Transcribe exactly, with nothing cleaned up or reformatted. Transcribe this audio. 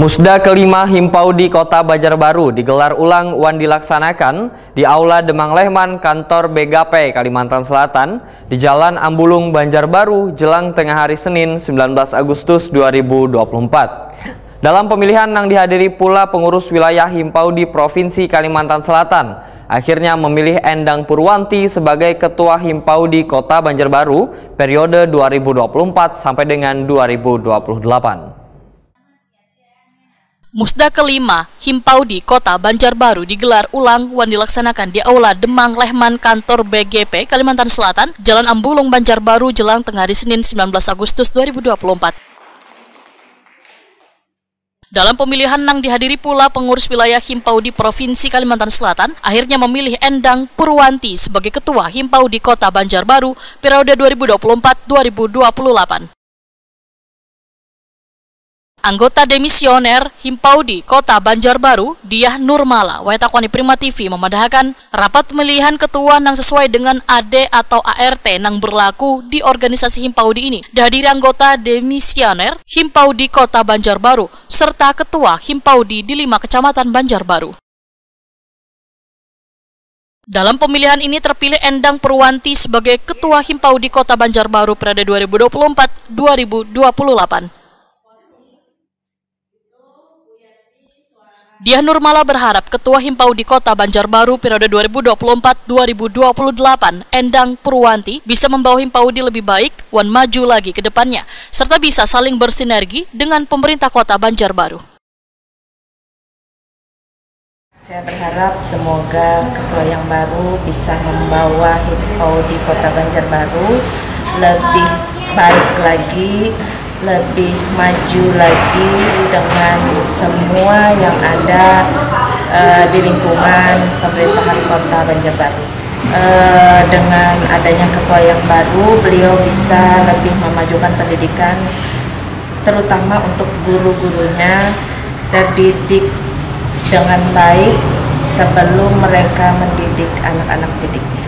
Musda kelima Himpaudi Kota Banjarbaru digelar ulang wan dilaksanakan di Aula Demang Lehman, Kantor B G P Kalimantan Selatan, di Jalan Ambulung, Banjarbaru, jelang tengah hari Senin, sembilan belas Agustus dua ribu dua puluh empat. Dalam pemilihan nang dihadiri pula pengurus wilayah Himpaudi Provinsi Kalimantan Selatan, akhirnya memilih Endang Purwanti sebagai Ketua Himpaudi Kota Banjarbaru periode dua ribu dua puluh empat sampai dengan dua ribu dua puluh delapan. Musda kelima Himpaudi Kota Banjarbaru digelar ulang wan dilaksanakan di Aula Demang Lehman, Kantor B G P Kalimantan Selatan, Jalan Ambulung, Banjarbaru, jelang tengah hari Senin, sembilan belas Agustus dua ribu dua puluh empat. Dalam pemilihan nang dihadiri pula pengurus wilayah Himpaudi Provinsi Kalimantan Selatan, akhirnya memilih Endang Purwanti sebagai Ketua Himpaudi Kota Banjarbaru periode dua ribu dua puluh empat dua ribu dua puluh delapan. Anggota Demisioner Himpaudi Kota Banjarbaru, Diah Nurmala, wayatakoni Prima T V memadahakan, rapat pemilihan ketua nang sesuai dengan A D atau A R T nang berlaku di organisasi Himpaudi ini dihadiri anggota Demisioner Himpaudi Kota Banjarbaru serta ketua Himpaudi di lima kecamatan Banjarbaru. Dalam pemilihan ini terpilih Endang Purwanti sebagai Ketua Himpaudi Kota Banjarbaru periode dua ribu dua puluh empat dua ribu dua puluh delapan. Diah Nurmala berharap Ketua Himpaudi Kota Banjarbaru periode dua ribu dua puluh empat dua ribu dua puluh delapan, Endang Purwanti, bisa membawa Himpaudi lebih baik wan maju lagi ke depannya, serta bisa saling bersinergi dengan pemerintah Kota Banjarbaru. Saya berharap semoga ketua yang baru bisa membawa Himpaudi Kota Banjarbaru lebih baik lagi, lebih maju lagi dengan semua yang ada, eh, di lingkungan pemerintahan Kota Banjarbaru. Eh, dengan adanya ketua yang baru, beliau bisa lebih memajukan pendidikan, terutama untuk guru-gurunya terdidik dengan baik sebelum mereka mendidik anak-anak didiknya.